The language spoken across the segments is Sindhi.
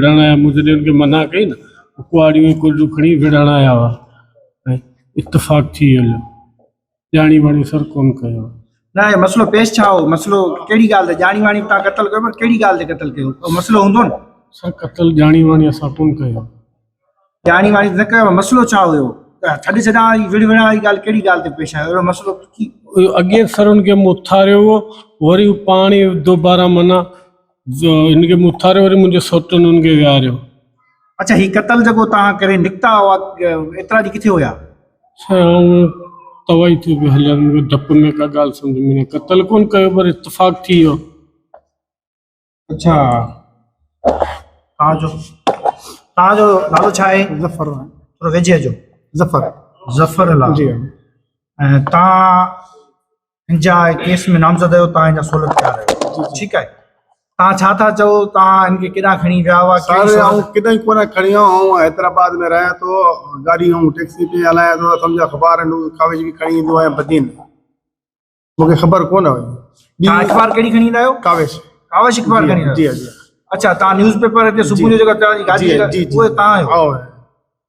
وڙهڻ آيا مون جڏهن ان کي منع ڪئي نه ڪهاڙيون ۽ ڪرڙيون کڻي وڙهڻ آيا هئا ۽ اتفاق ٿي هليو ڄاڻي واڻي سر ڪون ڪيو. نه اهي مسئلو پيش ڇا هو مسئلو ڪهڙي ڳالهه تي ڄاڻي واڻي تان قتل ڪيو پر ڪهڙي ڳالهه تي قتل ڪيو ڪو مسئلو هوندو نه. سر قتل ڄاڻي واڻي اسان ڪون ڪيو. ڄاڻي واڻي نه ڪيو مسئلو ڇا هيو ڇڏ ڇڏان واري وڙهه وڙهان واري ڳالهه ڪهڙي ڳالهه تي پيش آيو اهڙو مسئلو ڪي. اڳي سر ان کي مون اٿاريو هو وري هو پاڻ ئي دوباره معنيٰ هن کي مون اٿاريو وري منهنجي سوٽن هن کي ويهاريو. اڇا هي قتل جيڪو توهان ڪري نڪتا هئا ايترا ڏينهن ڪٿي هيا؟ سر آئون توائي ٿيو پيو هليان مون کي ڊپ ۾ ڪا ڳالهه سمجهه ۾ نه قتل ڪونه ڪيو پر اتفاق ٿي ويو. اڇا توهان جو توهان جو نالو ڇا آهي؟ ظفر ٿورو ويجهي اچو. ظفر ظفر الله جي ۽ توهان هن جا ڪيس ۾ نامزد آهيو توهان جا سهولتڪار آهيو ٺيڪ آهي توهان ڇا ٿا چئو توهان هن کي ڪيڏانهن کڻي ويا هئا سر آئون ڪيڏانهن ڪونه کڻي ويو آئون حيدرآباد ۾ رهيان ٿو گاڏي آئون ٽيڪسي پي هلايان ٿو سمجهه اخبار نيوز ڪاوش به کڻي ايندو آهيان بدين مونکي خبر ڪونه هئي توهان اخبار ڪهڙي کڻي ايندا آهيو ڪاوش ڪاوش اخبار کڻي ايندا جي جي اڇا توهان نيوز پيپر هتي صبح جو جيڪا توهان جي گاڏي اهي توهان آهيو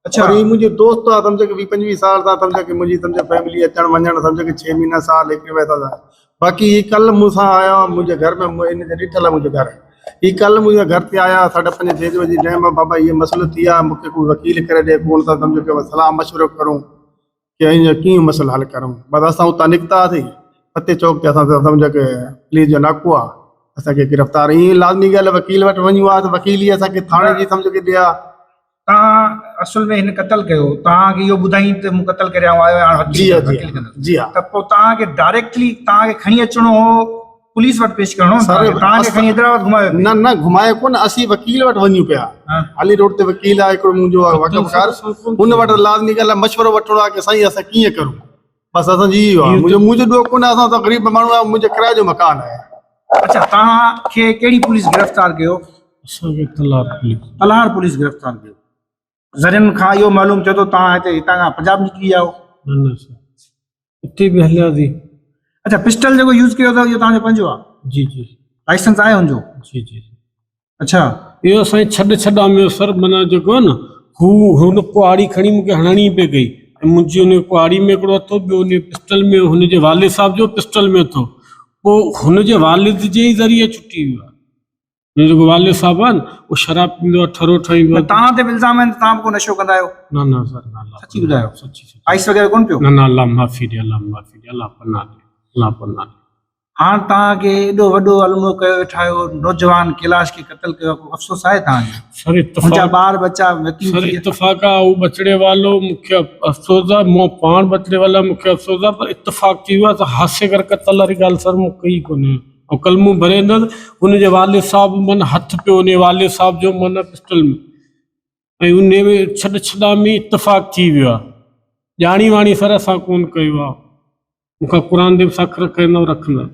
اڇا پر هي منهنجو دوست آ سمجهه ڪي 20 25 سال سان سمجهه ڪي منهنجي سمجهه فيملي اچڻ وڃڻ سمجهه ڪي 6 مهينا سال هڪ ٻئي سان باقي هي ڪل مون سان آيا منهنجي گهر ۾ ان جي ڏٺل منهنجو گهر هي ڪل منهنجي گهر تي آيا ساڍا پنج ڇهه بجي ٽائيم بابا هي مسئلو ٿي آ مونکي ڪو وڪيل ڪري ڏي ڪون سان سمجهه ڪي صلاح مشورو ڪرون ڪي ائين ڪيئن مسئلو حل ڪرون بس اسان اتان نڪتاسين فتح چوڪ تي اسان سمجهه ڪي پوليس جو ناڪو آ اسان کي گرفتار ائين لازمي ڳالهه وڪيل وٽ وڃون آ ته وڪيل ئي اسان کي ٿاڻي جي سمجهه ڪي ڏيا توهان اصل ۾ هن قتل ڪيو توهان کي اهو ٻڌائين ته مون قتل ڪري آئون آيو آهيان جي ها جي ها جي ها ته پوء توهان کي ڊائريڪٽلي توهان کي کڻي اچڻو هو پوليس وٽ پيش ڪرڻو هو توهان کي کڻي حيدرآباد گهمايو نه نه گهمايو ڪونه اسين وڪيل وٽ وڃون پيا علي روڊ تي وڪيل آهي هڪڙو منهنجو واقفڪار ان وٽ لازمي ڳالهه مشورو وٺڻو آهي ڪي سائين اسان ڪيئن ڪرون بس اسان جي اهو آهي منهنجو منهنجو ڏوهه ڪونه اسان ته غريب ماڻهو آهيون منهنجو ڪرائي جو مڪان آهي. اڇا توهان کي ڪهڙي پوليس گرفتار ڪيو؟ اسان کي تلهار پوليس. تلهار پوليس گرفتار ڪيو. ذريعن کان اهو معلوم ٿيو ته توهان هتي هتان کان پنجاب نڪري ويا آهيو. نه نه سر اتي به هلياسين. اڇا پسٽل جيڪو يوز ڪيو اٿو اهو توهان جو پنهنجو آهي؟ جي جي. لائسنس آهي ان جو؟ جي جي. اڇا. اهو سائين ڇڏ ڇڏا ۾ سر معنيٰ جيڪو آهي نه هو هن ڪهاڙي کڻي مون کي هڻڻي پئي ڪئي ۽ منهنجي ان ڪهاڙي ۾ هڪڙو هٿ هو ٻيو ان پسٽل ۾ هن جي والد صاحب جو پسٽل ۾ هٿ هو پوء هن جي والد جي ئي ذريعي ڇٽي ويو آهي هن جو جيڪو والد صاحب آهي نه اهو شراب پيئندو آهي ٺرو ٺاهيندو آهي توهان تي به الزام آهن ته توهان به ڪو نشو ڪندا آهيو نه نه سر نه الله سچي ٻڌايو سچي سچي آئس وغيره ڪونه پيو نه نه الله معافي ڏي الله معافي ڏي الله پناهه ڏي الله پناهه ڏي هاڻ توهان کي ايڏو وڏو الميو ڪيو ويٺا آهيو، نوجوان ڪيلاش کي قتل ڪيو آهي، ڪو افسوس آهي توهان کي؟ سر منهنجا اتفاق ٻار ٻچا يتيم سر ٿي ويا. اتفاق آ هو ٻچڙي والو مونکي افسوس آ مون پاڻ ٻچڙي والا مونکي افسوس آ پر اتفاق ٿي ويو آ ته حادثي ڪري قتل واري ڳالهه سر مون ڪئي ڪونهي ۽ ڪلمو ڀري ايندس ان جي والد صاحب من هٿ پيو ان والد صاحب جو من پسٽل ۾ ۽ ان ۾ ڇڏ ڇڏا ۾ اتفاق ٿي ويو آ ڄاڻي واڻي سر اسان ڪون ڪيو آ. مون کان قرآن تي به سک رکندو رکندا.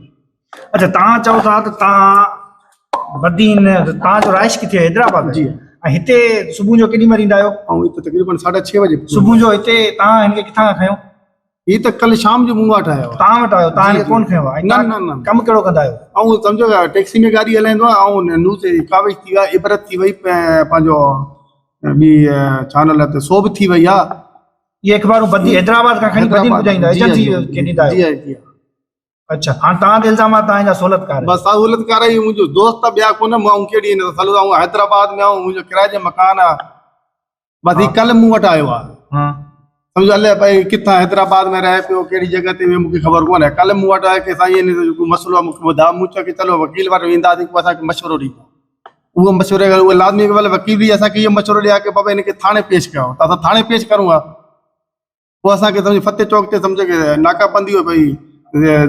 اڇا توهان چئو ٿا ته توهان بدين توهان جو رهائش ڪٿي آهي حيدرآباد جي ۽ هتي صبح جو ڪيڏي مهل ايندا آهيو؟ آئون هتي تقريبن ساڍا ڇهه بجي صبح جو هتي توهان هن کي ڪٿان کان کنيو؟ هي ته ڪل شام جو مون وٽ آيو آهي. توهان وٽ آيو توهان هن کي ڪونه کنيو آهي نه نه نه ڪم ڪهڙو ڪندا آهيو؟ آئون سمجهو ٽيڪسي ۾ گاڏي هلائيندو آهيان آئون نوز ڪاوش ٿي وئي عبرت ٿي وئي پنهنجو ٻي ڇا نالي تي سوڀ ٿي وئي آهي. اهي اخبارون بدي حيدرآباد کان کڻي بدين پڄائيندا ايجنسي کي ڏيندا آهيو جي جي اڇا هاڻ توهان تي الزام آهي توهان جا سهولتڪار بس سهولتڪار ئي منهنجو دوست ٻيا ڪونه مان ڪهڙي هن سان آئون حيدرآباد ۾ آئون منهنجو ڪرائي جو مڪان آ بس هي ڪل مون وٽ آيو آ ها سمجھو الائي ڀائي ڪٿان حيدرآباد ۾ رهي پيو ڪهڙي جڳهه تي مون کي خبر ڪونه ڪل مون وٽ آيو ڪي سائين هن جو مسئلو آ مون کي ٻڌاء مون چيو ڪي چلو وڪيل وٽ وينداسين پوء اسان کي مشورو ڏيندو اهو مشوري کان اهو لازمي ڀلي وڪيل به اسان کي اهو مشورو ڏئي ها ڪي بابا هن کي ٿاڻي پيش ڪيو ته اسان ٿاڻي پيش ڪرون ها پوء اسان کي سمجهه فتح چوڪ تي سمجهه ڪي ناڪا بندي هئي ڀئي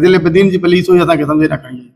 ضلع بدين جي پوليس هئي اسان کي سمجهي نه کڻي آئي.